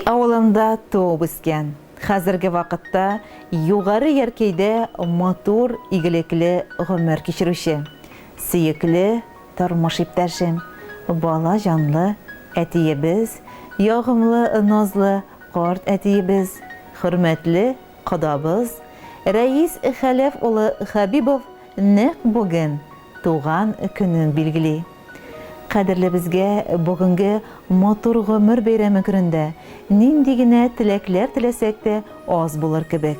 авылында туып үскән, хәзерге вакытта Югары Яркәйдә матур, игелекле гомер кичерүче, сөекле тормыш иптәшем, бала җанлы әтиебез, ягымлы, назлы карт әтиебез, хөрмәтле кодабыз Рәис Хәләф улы Хәбибов нәкъ бүген туган көнен билгели. Кадерлебезгә бүгенге матур гомер бәйрәме көнендә нинди генә теләкләр теләсәк тә аз булыр кебек.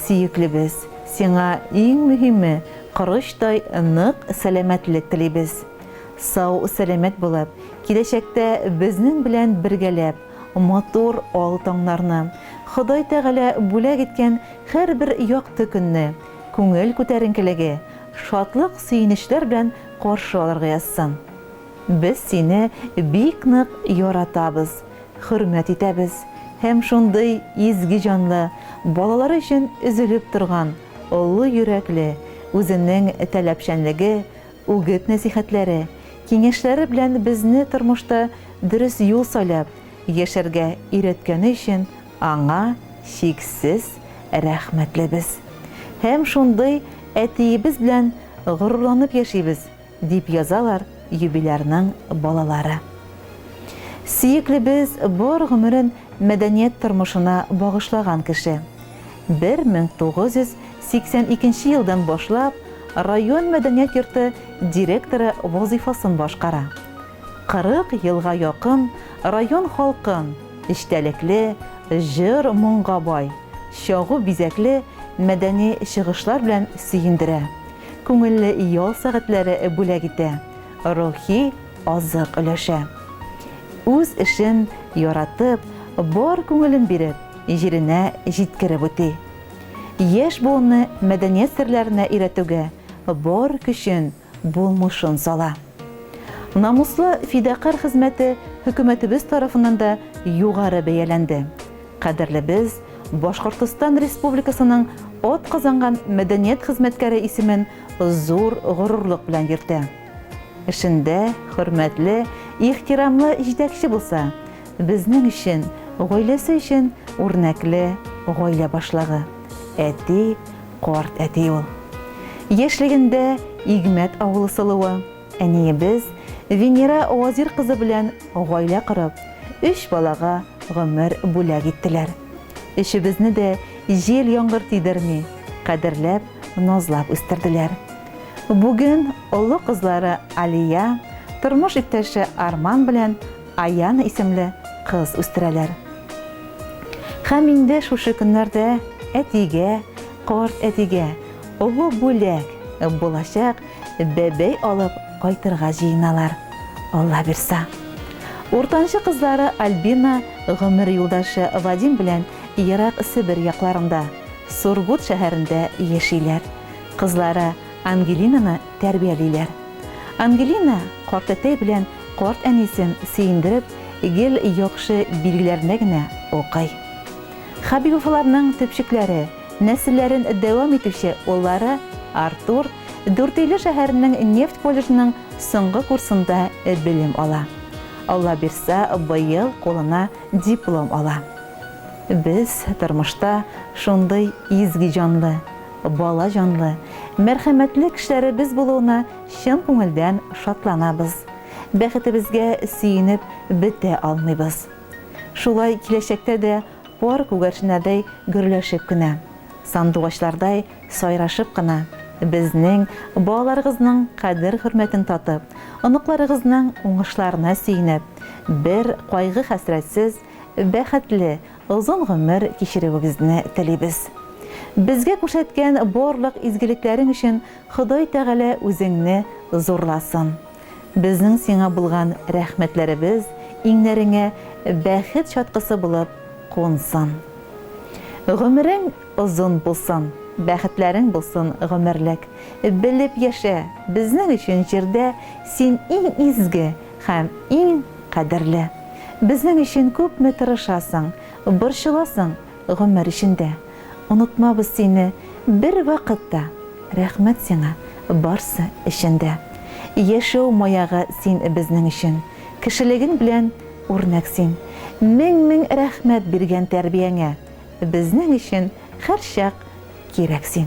Сөеклебез, сиңа иң мөһиме, корычтай нык сәламәтлек телибез. Сау-сәламәт булып, киләчәктә безнең белән бергәләп матур ал таңнарны, Ходай Тәгалә бүләк иткән һәрбер якты көнне күңел күтәренкелеге, шатлык-сөенечләр белән каршы алырга язсын. Без сине бик нык яратабыз, хөрмәт итәбез һәм шундый изге җанлы, балалары өчен өзелеп торган, олы йөрәкле, үзенең таләпчәнлеге, үгет-нәсыйхәтләре, киңәшләре белән безне тормышта дөрес юл сайлап, яшәргә өйрәткәне өчен аңа чиксез рәхмәтлебез. Һәм шундый әтиебез белән горурланып яшибез, дип язалар юбилярның балалары. Сөеклебез бар гомерен мәдәният тормышына багышлаган кеше. 1982 елдан башлап район мәдәният йорты директоры вазыйфасын башкара. 40 елга якын район халкын эчтәлекле, җыр-моңга бай, чагу бизәкле мәдәни чыгышлар белән сөендерә, күңелле ял сәгатьләре бүләк итә, рухи азык өләшә. Үз эшен яратып, бар күңелен биреп, җиренә җиткереп үти. Яшь буынны мәдәният серләренә өйрәтүгә бар көчен, булмышын сала. Намуслы фидакарь хезмәте хөкүмәтебез тарафыннан да югары бәяләнде. Кадерлебез Башкортостан Республикасының атказанган мәдәният хезмәткәре исемен зур горурлык белән йөртә. Эшендә хөрмәтле, ихтирамлы җитәкче булса, безнең өчен, гаиләсе өчен үрнәкле гаилә башлыгы, әти, карт әти ул. Яшьлегендә Игмәт авылы сылуы, әниебез Венера Вазир кызы белән гаилә корып, өч балага гомер бүләк иттеләр. Өчебезне дә җил-яңгыр тидерми, кадерләп, назлап үстерделәр. Бүген олы кызлары Алия, тормыш иптәше Арман белән Аяна исемле кыз үстерәләр. Һәм инде шушы көннәрдә әтигә, карт әтигә олы бүләк булачак бәбәй алып кайтырга җыеналар, Алла бирса. Уртанчы кызлары Альбина гомер юлдашы Вадим белән ерак Себер якларында, Сургут шәһәрендә яшиләр. Кызлары Ангелинаны тәрбиялиләр. Ангелина картәтәй белән карт әнисен сөендереп, гел яхшы билгеләренә генә укый. Хәбибовларның төпчекләре, нәселләрен дәвам итүче уллары Артур Дүртөйле шәһәренең нефть колледжының соңгы курсында белем ала. Алла бирса, быел кулына диплом ала. Без тормышта шундый изге җанлы, бала җанлы, мәрхәмәтле кешеләребез булуына чын күңелдән шатланабыз. Бәхетебезгә сөенеп бетә алмыйбыз. Шулай киләчәктә дә пар күгәрченнәрдәй гөрләшеп кенә, сандугачлардай сайрашып кына, безнең, балаларыгызның кадер-хөрмәтен татып, оныкларыгызның уңышларына сөенеп, бер кайгы-хәсрәтсез, бәхетле, озын гомер кичерүегезне телибез. Безгә күрсәткән барлык изгелекләрең өчен Ходай Тәгалә үзеңне зурласын. Безнең сиңа булган рәхмәтләребез иңнәреңә бәхет чаткысы булып кунсын. Гомерең озын булсын, бәхетләрең булсын гомерлек. Белеп яшә, безнең өчен җирдә син иң изге һәм иң кадерле. Безнең өчен күпме тырышасың, борчыласың гомер эчендә. Онытмабыз сине бервакыт та, Рәхмәт сиңа барсы өчен дә. Яшәү маягы син безнең өчен, Кешелегең белән үрнәк син. Мең-мең рәхмәт биргән тәрбияңә, Безнең өчен һәрчак кирәк син.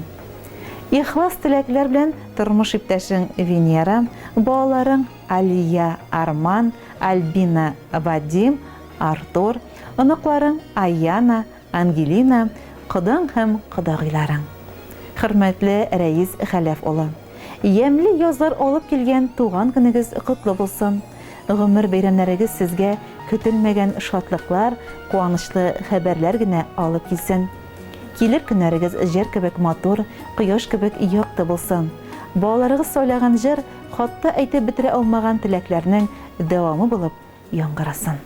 Ихлас теләкләр белән тормыш иптәшең Венера, балаларың Алия, Арман, Альбина, Вадим, Артур, оныкларың Аяна, Ангелина, кодаң һәм кодагыйларың. Хөрмәтле Рәис Хәләф улы! Ямьле язлар алып килгән туган көнегез котлы булсын! Гомер бәйрәмнәрегез сезгә көтелмәгән шатлыклар, куанычлы хәбәрләр генә алып килсен. Килер көннәрегез җыр кебек матур, кояш кебек якты булсын. Балаларыгыз сайлаган җыр хатта әйтеп бетерә алмаган теләкләрнең дәвамы булып яңгырасын.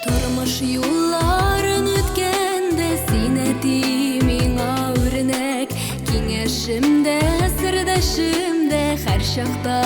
Тормыш юлларын үткәндә син әти миңа үрнәк, киңәшем дә, сердәшем дә һәрчакта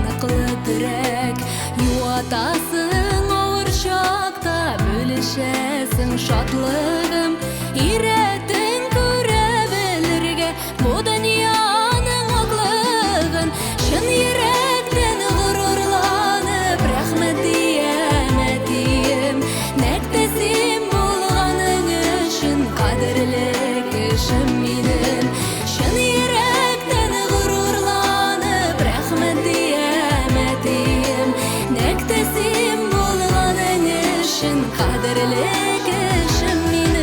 ныклы терәк. Юатасың авыр чакта, бүлешәсең шатлыгым, өйрәттең күрә белергә Бу дөньяның аклыгын чын йөрәктән горурланып, рәхмәт диям, әтием. Нәкъ тә син булганың өчен кадерле кешем минем. Чын йөрәктән горурланып, рәхмәт диям, әтием. Нәкъ тә син булганың өчен кадерле кешем минем.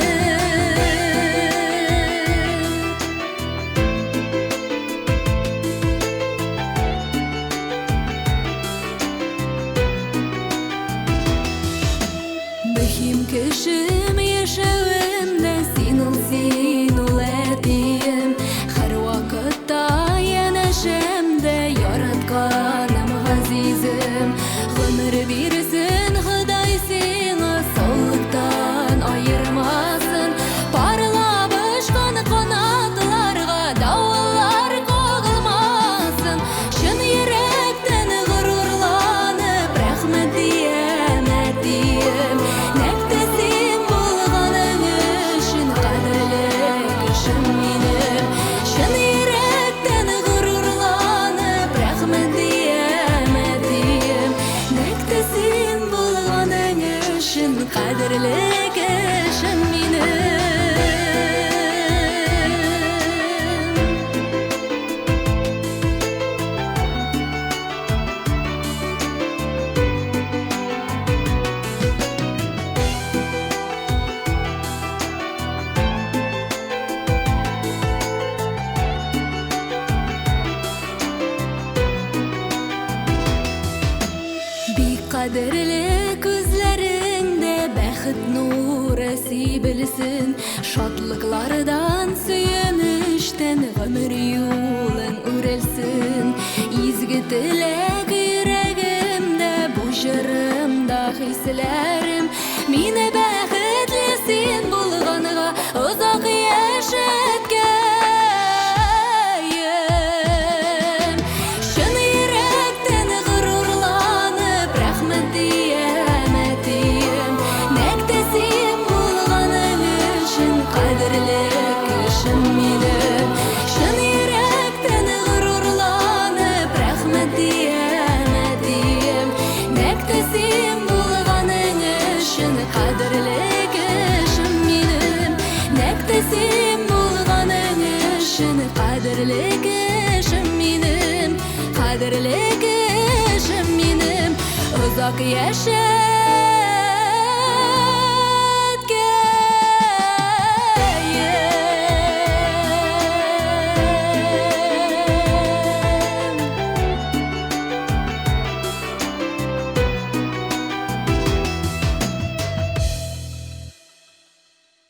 Мөһим кешем яшәвемдә син ул, син ул, әтием. Һәрвакытта янәшәмдә яратканым, газизем. Гомер бирсен Ходай сиңа, саулыктан аермасын. Парлап очкан канатларга давыллар кагылмасын. Чын йөрәктән горурланып, рәхмәт диям, әтием. Нәкъ тә син булганың өчен кадерле кешем минем. Чын йөрәктән горурланып, рәхмәт диям, әтием. Нәкъ тә син булганың өчен кадерле кешем минем. Бик кадерле күзләреңдә бәхет нуры сибелсен, Шатлыклардан, сөенечтән гомер юлың үрелсен. Изге теләк йөрәгемдә, бу җырымда хисләрем. Мине бәхетле син булганга озак яшәткәем. Чын йөрәктән горурланып, рәхмәт диям, әтием. Нәкъ тә син булганың өчен кадерле кешем минем. Чын йөрәктән горурланып, рәхмәт диям, әтием. Нәкъ тә син булганың өчен кадерле кешем минем. Нәкъ тә син булганың өчен кадерле кешем минем. Кадерле кешем минем. Озак яшә,